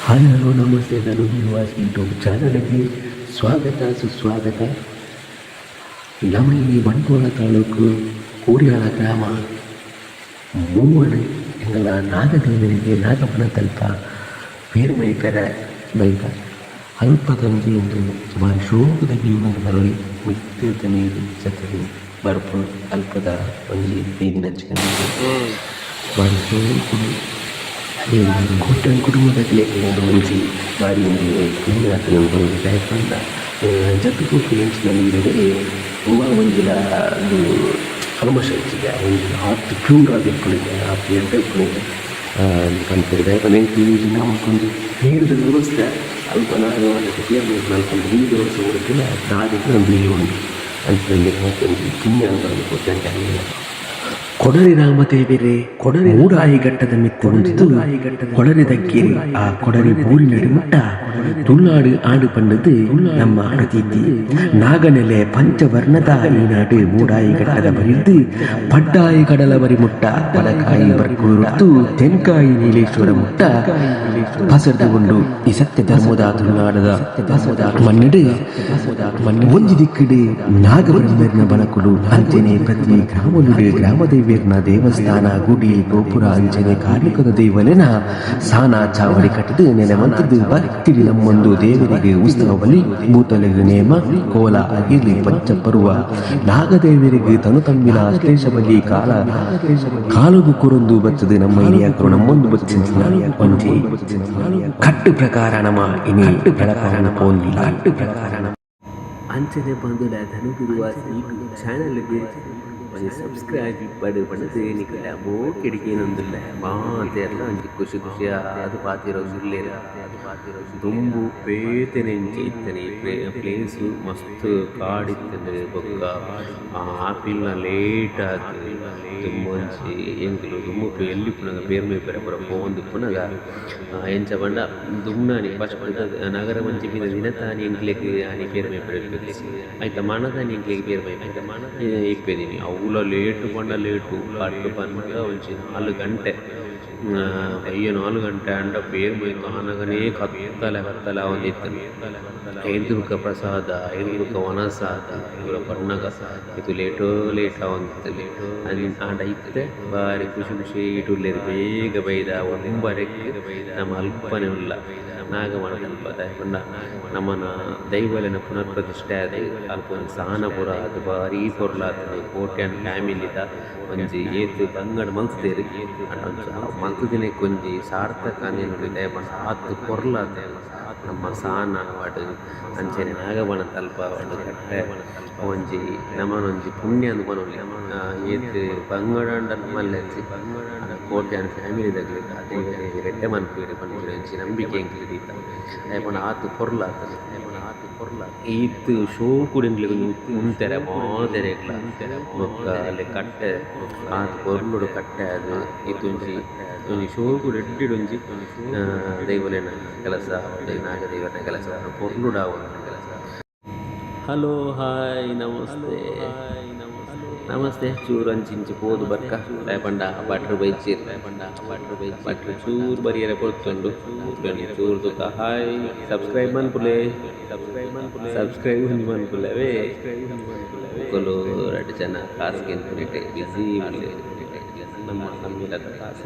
Hi, hello, namaste. ನಾನು Niwas YouTube ಚಾನಲ್ಗೆ ಸ್ವಾಗತ, ಸುಸ್ವಾಗತ. ನಮ್ಮ ಈ ಬಂಟ್ವಾಳ ತಾಲೂಕು ಕೂರಿಯಾಳ ಗ್ರಾಮ ಮೂವಡು ಎಂಗಳ ನಾಗದೇವರಿಗೆ ನಾಗಪ್ಪನ ತಲ್ಪ ಪೇರ್ಮೈ ಪೆರ ಬೈದ. ಅಲ್ಪದೊಂಜಿ ಉಂದು ಬಾರಿ ಶೋಕುದ ಜೀವನ ಬರೊಲಿ. ಮಿತ್ತ್ ನೀರ್ ಜತ್ತ್‌ದ್ ಬರ್ಪುಂಡು. ಅಲ್ಪದ ಒಂಜಿ ಬೀದಿನಂಚಿನ ಬಾರಿ ಶೋಕುಡು ಕೋಟ್ಯಾನ್ ಕುಟುಂಬದಕ್ಲೆಗ್ ಒಂಜಿ ಬಾರಿ ಒಂಜಿ ಪುಣ್ಯ ಆತುಂಡು ದಾಯೆ ಪಂಡ ಜತ್ತ್ ಪೋಪಿನಂಚಿನ ನೀರುಡು ಒವಾ ಒಂಜಿಲ ಉಂದು ಕಲ್ಮಶ ಇಜ್ಜಿಗೆ, ಒಂಜಿ ಆತ್ ಪ್ಯೂರ್ ಆದ್ ಇಪ್ಪುಂಡು, ಆತ್ ಎಡ್ಡೆ ಇಪ್ಪುಂಡು ಪನ್ಪೆರ್. ದಾಯೆ ಪಂಡ ಎಂಕ್ ನಮಕ್ ಒಂಜಿ ನೀರ್ದ ವ್ಯವಸ್ಥೆ ಅಲ್ಪ ಅಲ್ಪ ಒಂಜಿ ನೀರ್ದ ವ್ಯವಸ್ಥೆ ಕೊರ್ಪಿನ ದಾದಿಗ್ ಬೀಜ ಉಂಡು. ಅಂಚನೆ ನಮಕ್ ಒಂಜಿ ಪುಣ್ಯ ಕೋಟ್ಯಾನ್. ಕೊಡರಿ ರಾಮದೇವೆರೆ ಕೊಡರಿ ಮೂಡಾಯಿ ಘಟ್ಟದ ಮಿತ್ತ್ ಉಂತುದು ಕೊಡರಿ ದಕ್ಕಿರಿ. ಆ ಕೊಡರಿ ಬೂರಿನಡಿ ಮುಟ್ಟ ತುಳುನಾಡು ಆಡು ಪಂಡದು ನಮ್ಮ ಪ್ರತೀತಿ. ನಾಗನೆಲೆ ಪಂಚವರ್ಣದ ಈ ನಾಡು ಮೂಡಾಯಿ ಘಟ್ಟದ ಬರಿರ್ದು ಪಡ್ಡಾಯಿ ಕಡಲ ಬರಿ ಮುಟ್ಟ, ಬಡಕಾಯಿ ಬರ್ಕೂರುರ್ದು ತೆನ್ಕಾಯಿ ನೀಲೇಶ್ವರ ಮುಟ್ಟ ಪಸರ್ದು ಉಂಡು. ಈ ಸತ್ಯ ಧರ್ಮದ ತುಳುನಾಡದ ಮಣ್ಣಿಡು ಒಂಜಿ ದಿಕ್ಕುಡು ನಾಗಬ್ರಹ್ಮೆರ್ನ ಬನಕುಲು, ಅಂಚನೆ ಪ್ರತಿ ಗ್ರಾಮಲುಡು ಗ್ರಾಮದೇವಿಯರ್ನ ದೇವಸ್ಥಾನ, ಗುಡಿ, ಗೋಪುರ, ಅಂಚನೆ ಕಾರ್ಣಿಕದ ದೈವಲೆನ ಸಾನ ಚಾವಡಿ ಕಟ್ಟದು ನೆಲೆ ಮಂತದ್ದು ಭಕ್ತಿಡಿ ನಮ್ಮೊಂದು ದೇವರಿಗೆ ಉತ್ಸವ ಬಲಿ, ಭೂತಲೆಗ್ ನೇಮ ಕೋಲ, ಅಗಿಲಿ ಪಂಚ ಪರ್ವ, ನಾಗದೇವರಿಗೆ ತನು ತಂಬಿಲ, ಅಶ್ಲೇಷ ಬಲಿ ಕಾಲ ಕಾಲುಗು ಕುರೊಂದು ಬತ್ತದು. ನಮ್ಮ ಹಿರಿಯಕರು ನಮ್ಮೊಂದು ಬತ್ತಿನ ಒಂಜಿ ಕಟ್ಟು ಪ್ರಕಾರ ನಮ್ಮ ಇನಿ ಬೆಳಕಾವೊಂದು ಪೋಂದಿಲ್ಲ. ಕಟ್ಟು ಪ್ರಕಾರ. ಅಂಚನೆ ಬಂದುಲ ಧನುಗುರುವಾಸ್ ಯೂಟ್ಯೂಬ್ ಚಾನಲ್ಗೆ ಒಂಜಿ ಸಬ್ಸ್ಕ್ರೈಬ್ ಇಪ್ಪಡು ಪಂಡುದು ನಿಕುಲ ಮೋಕೆಡ್ ಕೇನೊಂದುಲ್ಲೆ. ಮಾತೆರ್ಲ ಒಂಜಿ ಖುಷಿ ಖುಷಿಯಾದ್ ಪಾತೆರೊಂದುಲ್ಲೆರ್. ದುಂಬು ಬೇತೆನೆ ಇಂಚ ಇತ್ತುಂಡು ಈ ಪ್ಲೇಸ್. ಮಸ್ತ್ ಕಾಡ್ ಇತ್ತುಂಡು. ಬೊಕ್ಕ ಆಪಿಲ್ನ ಲೇಟ್ ಆದ್ ದುಂಬು ಒಂಜಿ ಎಂಕುಲು ದುಂಬು ಎಲ್ಲಿ ಇಪ್ಪುನಗ ಪೇರ್ಮೆ ಪೂರ ಪೂರ ಪೋವೊಂದಿಪ್ಪುನಗ ಎಂಚ ಪಂಡ ದುಂಬಾನಿ ಫಸ್ಟ್ ನಗರ ಪಂಚಮಿದ ದಿನತಾನಿ ಎಂಕ್ಲೆಗ್ ಆನಿ ಪೇರ್ಮೆ ಪೂರ ಇಪ್ಪೆದಿನಿ. ಐತ ಮನದಾನಿ ಎಂಕ್ಲೆಗ್ ಪೇರ್ಮೆ ಇಪ್ಪೆದಿನಿ. ಅವ್ಲ ಲೇಟ್ ಪಂಡ ಲೇಟು. ರಡ್ಡ್ ಪನ್ನಗ ಒಂಜಿ 4 ಗಂಟೆ, ಬಯ್ಯ 4 ಗಂಟೆ ಆಂಡ ಪೇರ್ಮೆ ಆನಗನೇ ಕತ್ತಲೆ ಕತ್ತಲೆ ಆವೊಂದಿತ್ತುಂಡು. ಐರ್ದ್ ಬೊಕ್ಕ ಪ್ರಸಾದ, ಐರ್ದ್ ಬೊಕ್ಕ ವನಸ್ ಆದ್ ಪೂರ ಬನ್ನಗ ಈತ್ ಲೇಟೋ ಲೇಟ್ ಆವೊಂದಿತ್ತುಂಡು. ಆಂಡ ಇತ್ತೆ ಬಾರಿ ಖುಷಿ ಖುಷಿಟ್ ಉಲ್ಲೆರ್. ಬೇಗ ಬೈದ ಒಂಬರೆಗ್ ನಮ ಅಲ್ಪನೆ ಉಲ್ಲ ನಾಗಮನದಲ್ಪ. ದಾಯೆ ಪಂಡ ನಮನ ದೈವಲೆನ ಪುನರ್ ಪ್ರತಿಷ್ಠೆ ಆದ್ ಅಲ್ಪ ಒಂಜಿ ಸಾನ ಪೂರ ಆದ್ ಬಾರಿ ಪೊರ್ಲಾತುಂಡು. ಕೋಟ್ಯಾನ್ ಫ್ಯಾಮಿಲಿದ ಒಂಜಿ ಏತ್ ಬಂಗಡ್ ಮಲ್ತ್ದೆರ್. ಆಂಡ ಒಂಜಿ ಮಲ್ತ್ದಿನಕ್ಕೆ ಒಂಜಿ ಸಾರ್ಥಕ ಅಂದ್ ದಾಯೆ ಪಂಡ ಆತ್ ಪೊರ್ಲಾತುಂಡು ನಮ್ಮ ಸಾನ ಆವಡ್, ಅಂಚನೆ ನಾಗಬನತ ಅಲ್ಪ ಆವಡ್ ಕಟ್ಟೆ ಒಂಜಿ ನಮನ ಒಂಜಿ ಪುಣ್ಯ ಅಂದ್ ಪನೊಲಿ. ಏತ್ ಬಂಗಡಾಂಡ ಮಲ್ಲೆಜ್ಜಿ. ಆಂಡ ಕೋಟ್ಯಾನ್ ಫ್ಯಾಮಿಲಿದಕ್ಲೆಗ್ ಆ ದೈವ ಎಡ್ಡೆ ಮನ್ಪುವೆರ್ ಪನ್ಪಿನ ಒಂಜಿ ನಂಬಿಕೆ ಎಂಕ್ಲೆಗ್ ದೀತ. ದಾಯೆ ಪಂಡ ಆತ್ ಪೊರ್ಲಾತುಂಡು. ಈತ್ ಶೋಕುಡು ಎಂಕ್ಲೆಗ್ ಉಂತೆರೆ ಮಾತೆರೆಗ್ಲ. ಬೊಕ್ಕ ಅಲ್ಲೆ ಕಟ್ಟೆ ಆತ್ ಪೊರ್ಲುಡು ಕಟ್ಟೆ ಆದ್ ಈತ್ ಒಂಜಿ ಒಂಜಿ ಶೋಕುಡು ಎಡ್ಡೆಡ್ ಒಂಜಿ ದೈವಲೆನ ಕೆಲಸ ಆವಡ್, ನಾಗದೈವನ ಕೆಲಸ ಪೊರ್ಲುಡು ಆವೊಂದುಂಡು ಕೆಲಸ. Hello, hi, namaste, namaste. ಚೂರು ಅಂಚಿ ಇಂಚಿ ಪೋದು ಬರ್ಕ. ದಾಯೆ ಪಂಡ ಭಟ್ರು ಬೈಚೆರ್. ಭಟ್ರು ಚೂರು ಬರಿಯರೆ ಪೊರ್ತುಂಡು. ಚೂರು ತುಕ. ಹಾಯ್, ಸಬ್ಸ್ಕ್ರೈಬ್ ಮನ್ಪುಲೆ, ಸಬ್ಸ್ಕ್ರೈಬ್ ಒಂಜಿ ಮನ್ಪುಲೆವೇ. ಮೊಕುಲು ರಡ್ಡ್ ಜನ ಕಾಸ್ ಗೆನ್ಪುನೆಟ್ ಬಿಸಿ ಉಲ್ಲೆರ್. ನಮ್ಮ ತಂಬಿಲದ ಕಾಸ್.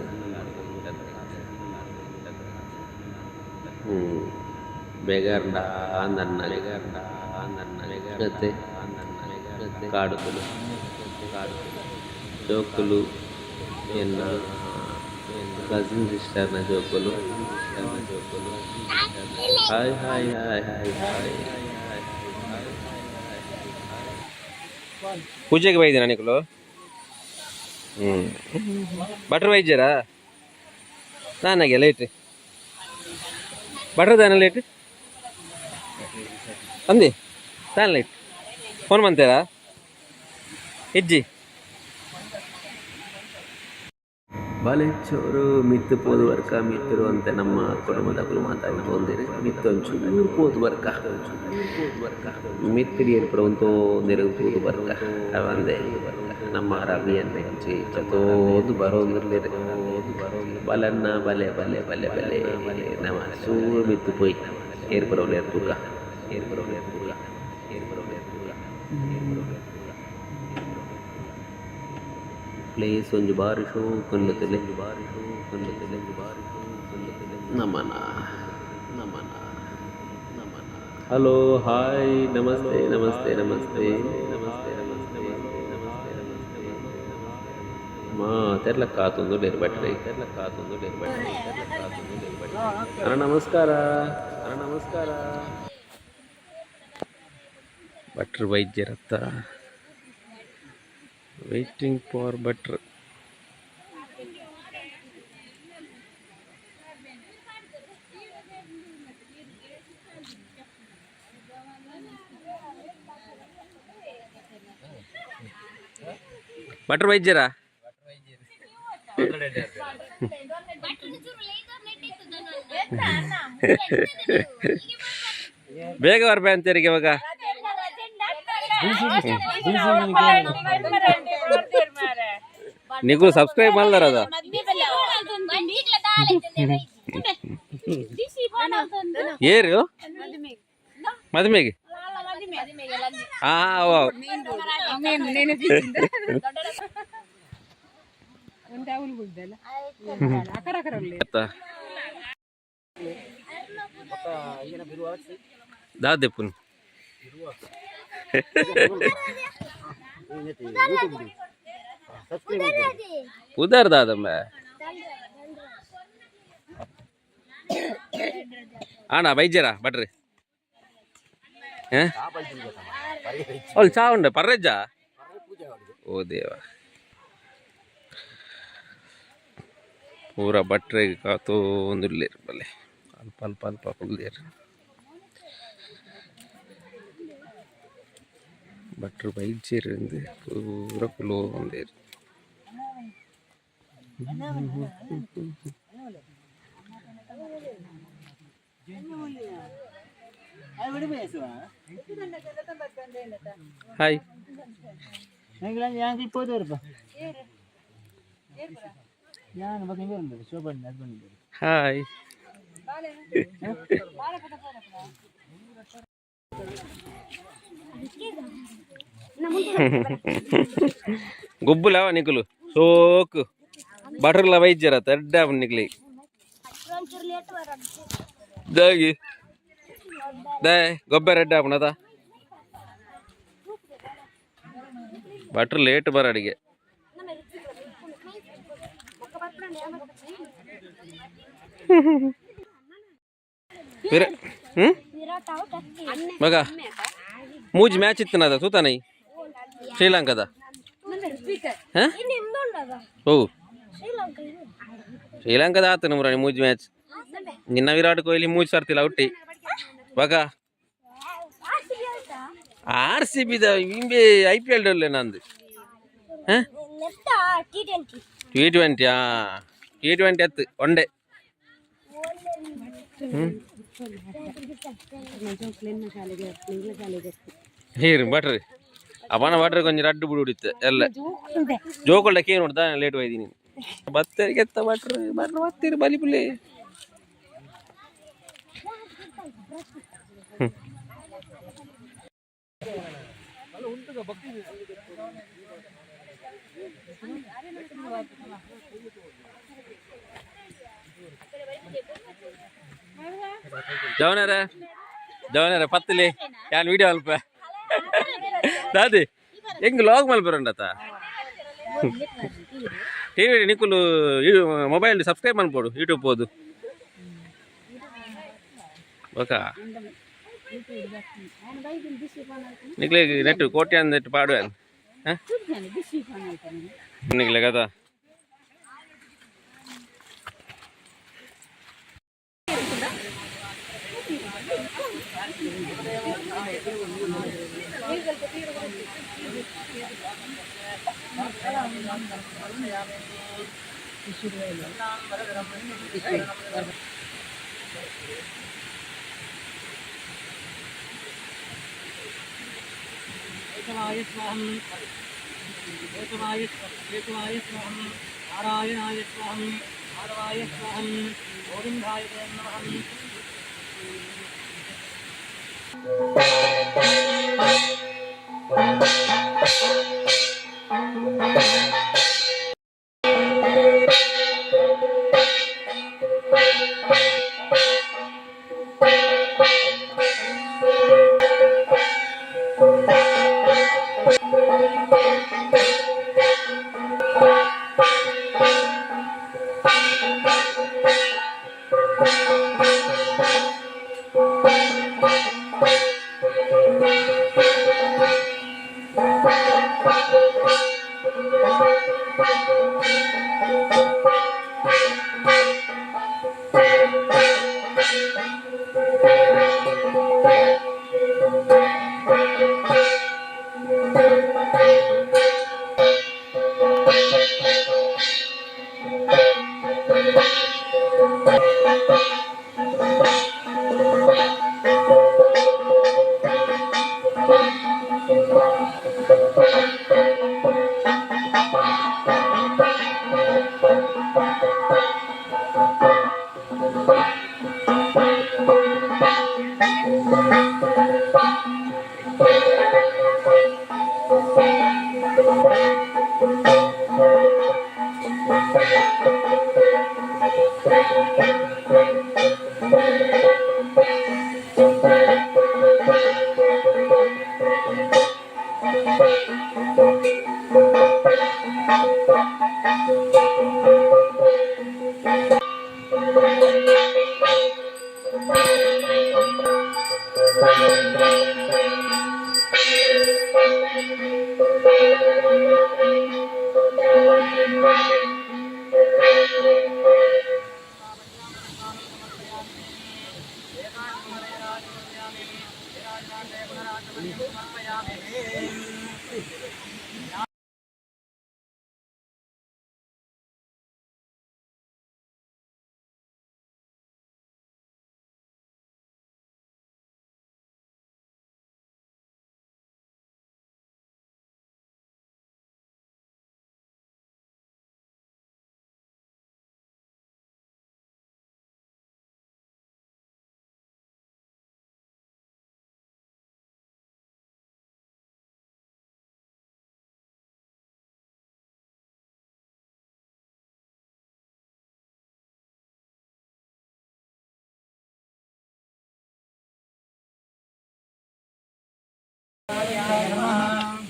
ಬೇಗಾರ್ಂಡ ಅಂದನ್ನ ಮತ್ತೆ ಕಾಡುಕುಲು ಜೋಕುಲು, ಎನ್ನ ಕಸಿನ್ ಸಿಸ್ಟರ್ನ ಜೋಕುಲು. Hi hi hi hi hi. ಪೂಜೆಗೆ ಬೈದಿನ ನಿಕುಲು? ಭಟ್ರು ಬೈಜರಾ? ನಾನಾಗೆ ಲೇಟ್ ಭಟ್ರ ದಾನ ಲೇಟ್ ಅಂದಿ ದಾನ ಲೇಟ್ ಫೋನ್ ಮಂತೇರಾ ಇಜ್ಜಿ. ಬಾಲೆ ಚೂರು ಮಿತ್ತ್ ಪೋದು ಬರ್ಕ. ಮಿತ್ತುರು ಅಂತ ನಮ್ಮ ಕುಟುಂಬದಕುಲು ಮಾತಾಡ್ತೊಂದೆರ್. ಮಿತ್ತ್ ಒಂಚೂರು ಪೋದು ಬರ್ಕ. ಮಿತ್ತ್ ಏರ್ಪುರ ಉಂತೊಂದೆರ್. ತೂದು ಬರ್ಕ ಅವಂದೆ. ನಮ್ಮ ರವಿಯನ್ನ ಒಂಜಿ ಚತೋಂದು ಬರೋಂದುಲ್ಲೆರ್. ಬಲನ್ನ ಬಲೆ ಬಲೆ ಬಲೆ ಬಲೆ. ನಮ್ಮ. ಚೂರು ಮಿತ್ತು ಪೋಯಿ ಏರ್ ಪರವಲೇರ್ ತೂಕ ಏರ್ ಪರವಲೇರ್ ತೂಕ ಏರ್ ಪರವಲೇರ್ ತೂಕ ಏರ್ ಪರವಲೇರ್ ತೂಕ. ಪ್ಲೇಸ್ ಒಂಜಿ ಬಾರಿ ಶೋಕುಂಡು, ಬಾರಿ ಶೋಕುಂಡು, ಬಾರಿ ಶೋಕುಂಡು. ನಮನ ನಮನ ನಮನ. Hello, hi, namaste namaste namaste namaste namaste namaste namaste namaste. ಮಾತೆರ್ಲ ಕಾತೊಂದುಲ್ಲೆರ್ ಭಟ್ರೆ, ತೆರ್ಲ ಕಾತೊಂದುಲ್ಲೆರ್ ಭಟ್ರೆ, ತೆರ್ಲ ಕಾತೊಂದುಲ್ಲೆರ್ ಭಟ್ರೆ. ಅಣ್ಣ ನಮಸ್ಕಾರ, ಅಣ್ಣ ನಮಸ್ಕಾರ. ಭಟ್ರು ವೈದ್ಯರತ್ತ ವೇಟಿಂಗ್ ಫಾರ್ ಭಟ್ರು. ಭಟ್ರು ವೈದ್ಯರಾ? ಬೇಗ ಬರ್ಬೇ ಅಂತೀರಿ ಇವಾಗ. ನೀವು ಸಬ್ಸ್ಕ್ರೈಬ್ ಮಾಡ್ದಾರ ಅದ? ಏರು ಮದುಮೆಗೆ? ಹಾ ಅವ್ ದಾದೆಪ್ಪುನ್ ಉದಾರ್ ದಾದಮ್ಮ. ಆಣ ಬೈಜರಾ ಬಟ್ರಿ? ಅವಳು ಚಾ ಉಂಡ ಪರ್ರೆಜ್ಜ. ಓ ದೇವ, ಪೂರ ಬಟ್ರೆಗ್ ಕಾತೊಂದುಲ್ಲೆರ್ ಬಲೆ. ಅಲ್ಪ ಅಲ್ಪ ಅಲ್ಪ ಕುಲ್ದೆರ್. ಭಟ್ರು ಬೈದ್ಯೆರ್ ಇಂದ್ ಪೂರ ಕುಲೋಂದೆರ್. ಹಾಯ್. ಹಾಯ್. ಗೊಬ್ಬುಲವ ನಿಕುಲು ಸೋಕು ಬಟರ್ಲ ವೈದ್ಯರ ಎಡ್ಡೆ ನಿಕ್ಲಿ ದಾಗಿ ದಾಯ್ ಗೊಬ್ಬರ ಎಡ್ಡೆ ಆಪುಂಡತ. ಬಟ್ರ್ ಲೇಟ್ ಬರ ಅಡಿಗೆ. ಹ್ಮ್ ಮಗ ಮೂಜಿ ಮ್ಯಾಚ್ ಇತ್ತನದ ತೂತಾನೈ ಶ್ರೀಲಂಕಾದ? ಓ ಶ್ರೀಲಂಕಾದ ಆತನ ಮುರಾಣಿ ಮೂಜಿ ಮ್ಯಾಚ್. ನಿನ್ನ ವಿರಾಟ್ ಕೊಹ್ಲಿ ಮೂಜಿ ಸರ್ತಿಲ್ಲ ಹುಟ್ಟಿ ಬಗ. ಆರ್ ಸಿ ಬಿದ ಇಂಬೆ I P L ನಂದು. ಟಿ ಟ್ವೆಂಟಿ, ಟಿ ಟ್ವೆಂಟಿ ಅತ್ತು ಒನ್ ಡೇ. ಹೀರು ಬಟ್ರಿ ಅವನ ಬಟ್ರಿ ಕೊಂಚ ರಡ್ಡು ಬಿಡು ಹೊಡಿತೆ ಎಲ್ಲ ಜೋಕುಲ್ಡ ಕೇನ್ ನೋಡ್ತಾ ಲೇಟ್ ಹೋಯ್ದೀನಿ. ಬತ್ತರಿಗೆ ಎತ್ತ ಬಟ್ರು ಬಟ್ರು ಬತ್ತೀರಿ ಬಲಿ ಪುಲಿ. ಜವನರ ಜವನರ ಪತ್ತಲಿ ಯಾನ್ ವಿಡಿಯೋ ಅಲ್ಪ ದಾದಿ ಹೆಂಗ್ ಲಾಗ್ ಮಲ್ಪರಂಡತ ಟಿವಿ ನಿಕುಲು ಮೊಬೈಲ್ ಸಬ್ಸ್ಕ್ರೈಬ್ ಮಾಡ್ಬೋದು ಯೂಟ್ಯೂಬ್ ಹೋದು ಬೊಕ ನಿಕ್ಲೆ ನೆಟ್ ಕೋಟಿ ನೆಟ್ ಪಾಡುವೆ ನಿಕ್ಲೆ ಕದ. केशवाय स्वाहं, नारायणाय स्वाहं, माधवाय स्वाहं, गोविन्दाय नमः।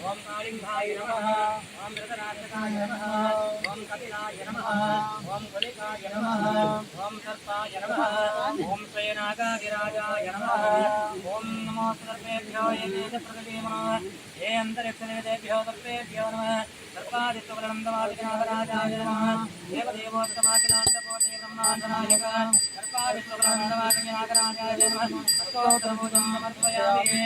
ఓం కాళింగాయ నమః, ఓం ధృతరాక్షసాయ నమః, ఓం కపిలాయ నమః, ఓం గుళికాయ నమః, ఓం సర్పాయ నమః, ఓం శ్రీనాగాధిరాజాయ నమః, ఓం నమో సర్పేభ్యో ఏ చ పృథివీమనో ఏ అంతరిక్షదేవేభ్యో సర్పేభ్యో నమః. సర్పాదిత్యబలనందమాదినాగరాజాయ నమః. దేవదేవోత్తమాఖిలాండకోటి బ్రహ్మాండనాయక సర్పాదిత్యబలనందమాదినాగరాజాయ నమః. అష్టోత్తరపూజం సమర్పయామి.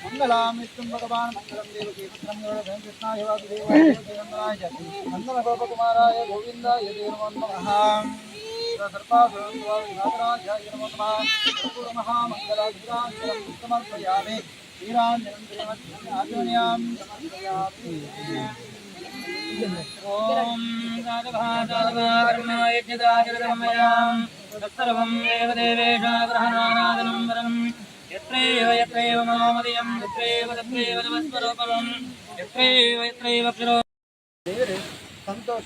मंगलाम विष्णु भगवान मंगलम देवकी पुत्रं कृष्णाय वासुदेवाय नंदनाय नंदन गोपकुमाराय गोविंदाय नमो नमः। सर्पासुराय नमो नमः। महामंगलाधीराञ्जलं समर्पयामि। वीराञ्जलं आचमनीयां समर्पयामि। ॐ साधुभासाधुभाकर्मायज्ञदाचरमयां तत्सर्वं देव देवेशाग्रहणाराधनं परम् यत्रैव यत्रैव मनोमदयं तत्रैव तत्रैव तवस्वरूपं यत्रैव यत्रैव क्षरो ದೇವರು ಸಂತೋಷ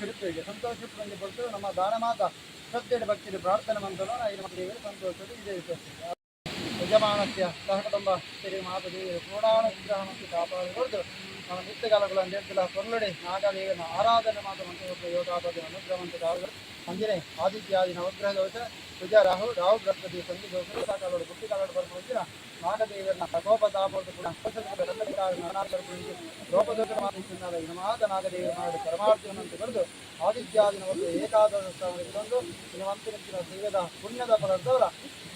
ಸಂತೋಷ ಪಡ್ತು ನಮ್ಮ ದಾನ ಮಾತ ಶ್ರದ್ಧೆ ಭಕ್ತಿ ಪ್ರಾರ್ಥನೆ ಮಂತನು ದೇವರು ಸಂತೋಷ ಇದೆ. ಯಜಮಾನಸ್ಯ ಸಹಕುಟುಂಬ ಶ್ರೀ ಮಾತ ದೇವರು ಪೂರ್ಣಾನುಗ್ರಹ ಮತ್ತು ಕಾಪಾಡಿಕೊಡ್ದು ನಮ್ಮ ನಿತ್ಯಕಾಲಗಳ ಅಂದೇರ್ತಿಲ್ಲ ಕೊರಳುಡೆ ನಾಗದೇವನ ಆರಾಧನೆ ಮಾತ ಮಂತ್ರ ಯೋಗಾಪದ ಅನುಗ್ರಹ ಅಂತ ಕಾವಲು ಅಂಜನೆ ಆದಿತ್ಯಾದಿ ನವಗ್ರಹ ದೋಷ, ಕುಜ ರಾಹು, ರಾಹು ಬೃಹಸ್ಪತಿ ಸಂಧಿ ದೋಷ ಕಾಲೋಡು ಬುಟ್ಟಿ ಕಾಲೋಡು ಬರ್ಪುಂಚಿನ ನಾಗದೇವರನ ಕೋಪ ತಾಪೋದು ಕೂಡ ಲೋಪದೋಷ ಮಾತ ನಾಗದೇವರ ಮಾಡಿ ಪರಮಾರ್ಥಿಯನ್ನಂತೆ ಬರೆದು ಆದಿತ್ಯಾದಿ ನವಗ್ರಹ ಏಕಾದಶ ಸ್ಥಾನಕ್ಕೆ ನಿಮ್ಮಂತಿನ ಸೇವೆದ ಪುಣ್ಯದ ಫಲದವರ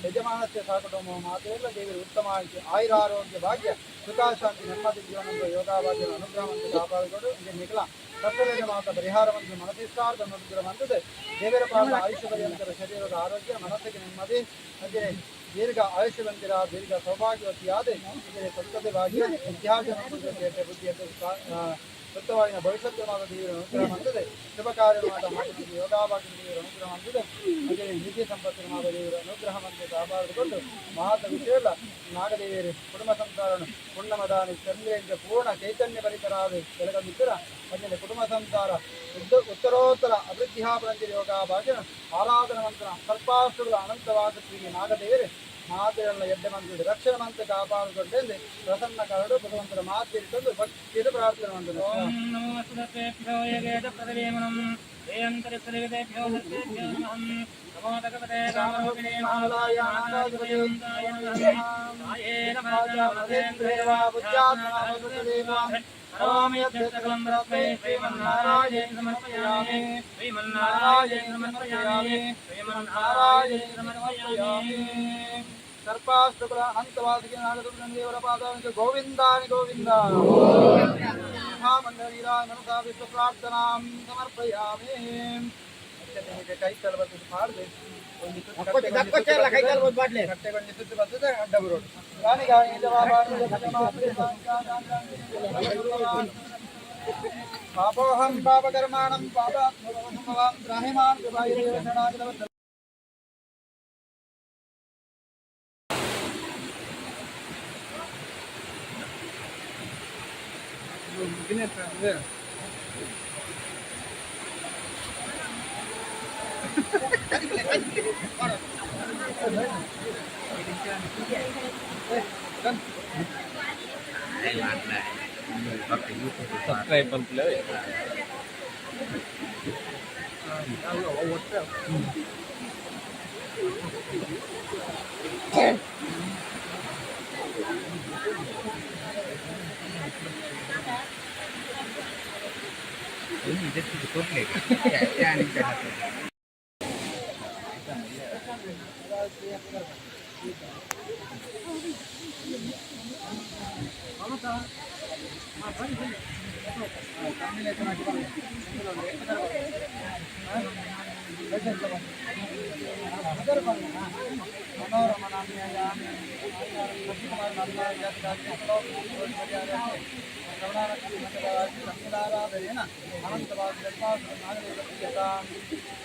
ಯಜಮಾನಸ್ಯ ಸಾಕುಟುಂಬ ಮಾತೆಲ್ಲ ದೇವರು ಉತ್ತಮ ಆಯುರಾರೋಗ್ಯ ಭಾಗ್ಯ ಸುಖ ಶಾಂತಿ ನೆಮ್ಮದಿ ಜೀವನ ಯೋಗ ಭಾಗ್ಯ ಅನುಗ್ರಹವಂತ ಕಾಪಾಡಿಕೊಂಡು ನಿಖಲ ಕರ್ತವ್ಯದ ಮಾತ ಪರಿಹಾರವಂತ ಮನಸ್ಸಿಷ್ಟಾರ್ಥ ಅನುಗ್ರಹ ಮಂತದೆ. ದೇವರ ಪಾದ ಆಯುಷ್ಯ ಪರ್ಯಂತರ ಶರೀರದ ಆರೋಗ್ಯ, ಮನಸ್ಸಿಗೆ ನೆಮ್ಮದಿ, ಅಂಜನೆ ದೀರ್ಘ ಆಯುಷ್ಯವಂತಿರ ದೀರ್ಘ ಸೌಭಾಗ್ಯವತಿಯಾದ ಅಂಜನೆ ಸಂತತಿ ಭಾಗ್ಯ, ವಿದ್ಯಾರ್ಜನ ಬುದ್ಧಿ ಉತ್ತಮವಾದ ಭವಿಷ್ಯತ್ತು ಮಾತ ದೇವರ ಅನುಗ್ರಹ ಮಂತದೆ. ಶುಭ ಕಾರ್ಯ ಮಾತ ಯೋಗಾಭಾಗ್ಯ ದೇವರ ಅನುಗ್ರಹ ಮಂತದೆ. ಅಂಜನೆ ನಿಧಿ ಸಂಪತ್ತಿನ ಮಾತ ದೇವರ ಅನುಗ್ರಹ ಮಂತೆ ಕಾಪಾಡಿಕೊಂಡು ಮಹಾತ ವಿಷಯ ನಾಗದೇವಿಯರು ಕುಟುಂಬ ಸಂಸಾರನು ಪುಣ್ಯಮದಾನಿ ಚಂದ್ರೇಂದ್ರ ಪೂರ್ಣ ಚೈತನ್ಯ ಭರಿತರಾದ ಬೆಳಗಮಿತ್ರ ಅಂಜನೆ ಕುಟುಂಬ ಸಂಸಾರ ಉತ್ತರೋತ್ತರ ಅಭಿವೃದ್ಧಿಯಾಪರಂಜಲಿ ಯೋಗ ಭಾಗ್ಯ ಆರಾಧನ ಮಂತ್ರ ಸರ್ಪಾಸುಗಳ ಅನಂತವಾದ ಶ್ರೀ ನಾಗದೇವರು ಮಾತೆಲ್ಲ ಎಡ್ಡೆ ಮಂತ್ರ ರಕ್ಷಣೆ ಮಂತ್ರ ಕಾಪಾಡಿಕೊಂಡೆಂದು ಪ್ರಸನ್ನ ಕರಡು ಭಗವಂತನ ಮಾತಿರಿತಂದು ಭಕ್ತಿಯನ್ನು ಪ್ರಾರ್ಥನೆ ಮಂತ್ರ. ॐ नमो वसुदेभ्यो येत प्रदवीमनं हेयन्तरिक्षदेवेभ्यो दत्तेभ्यो नमः। नमो भगवते कामरूपिणे महालाय नागाधिपतिवन्दाय नमः। कायेन वाचा मनसेन्द्रियैर्वा बुद्ध्यात्मना करोमि यद्यत्सकलं तस्मै श्रीमन्नारायण समर्पयामि, श्रीमन्नारायण समर्पयामि, श्रीमन्नारायण समर्पयामि। ಸರ್ಪಾಸ್ತುಕುಲ ಅನಂತವಾಸಿಗೆ ನಾಗದುರ್ಗಂದೇವರ ಪಾದಾಂಕ ಗೋವಿಂದಾನಿ ಗೋವಿಂದ ಮಹಾಮಂಡಲೀರಾ ಮನಸಾ ವಿಶ್ವ ಪ್ರಾರ್ಥನಾಂ ಸಮರ್ಪಯಾಮಿ. ಕೈ ಕಾಲು ಬರ್ತದೆ ಮಾಡಿದೆ ಒಂದು ಕಟ್ಟೆಗೊಂದು ಸುತ್ತು ಬರ್ತದೆ ಅಡ್ಡ ಬರೋದು. ಗಾನಿ ಗಾನಿ ಪಾಪೋಹಂ ಪಾಪಕರ್ಮಾಣಂ ಪಾಪಾತ್ಮಭವಾಂ ತ್ರಾಹಿಮಾಂ ಕೃಪಾಯ ಶರಣಾಗತ. ಸಬ್ಸ್ಕ್ರೈಬ್ ಬಂತಲ್ಲ.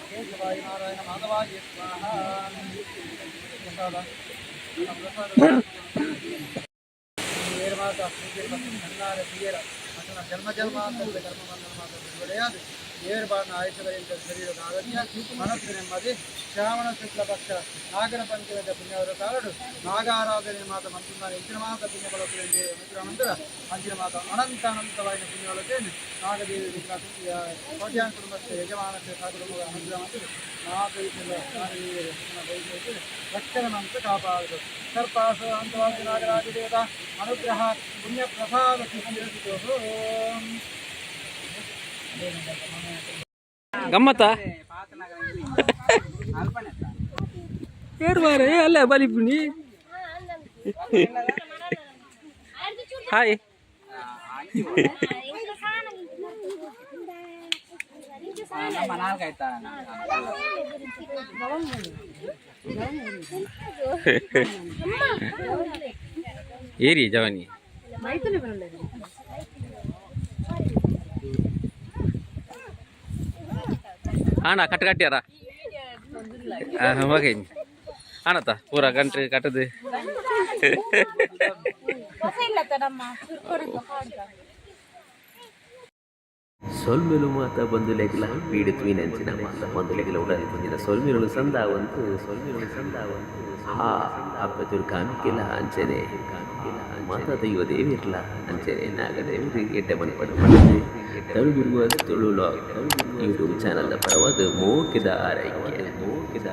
ಕೇಶವಾಯ ನಾರಾಯಣ ಮಾಧವಾಯ ಸ್ವಾಹ. ಪ್ರಸಾದ ಪ್ರಸಾದ ಮಾತ ಕಣ್ಣಾರೆ ಪ್ರಿಯರ ಅತನ ಜನ್ಮ ಜನ್ಮಾಂತರದ ಕರ್ಮ ಬಂಧನ ಮಾತ ಬಿಡುಗಡೆಯಾದ ಏರು ಬಾಣ ಆಯುಷ್ಯ ಪರ್ಯಂತ ಶರೀರದ ಆರೋಗ್ಯ, ಮನಸ್ಸು ನೆಮ್ಮದಿ. ಶ್ರಾವಣ ಶುಕ್ಲ ಪಕ್ಷ ನಾಗರ ಪಂಚಮದ ಪುಣ್ಯವರ ಕಾರಡು ನಾಗಾರಾಧನೆ ಮಾತ ಮಂತ್ರಿಮಾನ ಇಂಚಿನ ಮಾತ ಪುಣ್ಯ ಫಲಕ್ಕೆ ಅನುಗ್ರಹ ಮಂತ್ರ ಅಂಚಿನ ಮಾತ ಅನಂತ ಅನಂತವಾದ ಪುಣ್ಯ ಫಲಕ್ಕೆ ನಾಗದೇವಿ ಕೋಟ್ಯಾನ್ ಕುಟುಂಬಕ್ಕೆ ಯಜಮಾನಕ್ಕೆ ಕುಟುಂಬದ ಅನುಗ್ರಹ ಮಂತ್ರ ನಾಗದೇವಿಯರು ರಕ್ಷಣೆ ಮಂತ್ರ ಕಾಪಾಡುದು. ಸರ್ಪಾಸ ಅಂತವಾದ ನಾಗರಾಜ ದೇವತಾ ಅನುಗ್ರಹ ಪುಣ್ಯ ಪ್ರಸಾದ. ಗಮ್ಮತ್ತಾ? ಏರ್ ಮಾರೆ ಅಲ್ಲ ಬಲಿಪುನಿ. ಹಾಯ್. ಏರಿ ಜವಾನಿ. ಆಣ ಕಟ್ಟು ಕಟ್ಟಿಯಾರ ಓಕೆ ಆಣತ್ತ ಪೂರ ಗಂಟ್ರಿ ಕಟ್ಟದು. ಸೊಲ್ಮೆಲು ಮಾತ ಬಂದುಲೆಗ್ಲ ಬೀಡು ತೂಯಿನಂಚಿನ ಮಾತ ಬಂದುಲೆಗ್ಲ ಉಡಲ್ ದಿಂಜಿನ ಸೊಲ್ಮೆಲು ಸಂದಾವಂತು, ಸೊಲ್ಮೆಲು ಸಂದಾವಂತು. ಆ ಅಪ್ಪೆ ದುರ್ಗಾಂಬಿಕೆಲ ಅಂಚನೆ ಮಾತಾ ದೈವ ದೇವಿರ್ಲ ಅಂಚನೆ ನಾಗದೇವಿರು ಎಡ್ಡೆ ಮನ್ಪಡ್ ಪಂಡುದು ತನುಬಿರುವ ತುಳು ಯೂಟ್ಯೂಬ್ ಚಾನಲ್ದ ಪರವಾದ ಮೋಕೆದ ಆರೈಕೆ.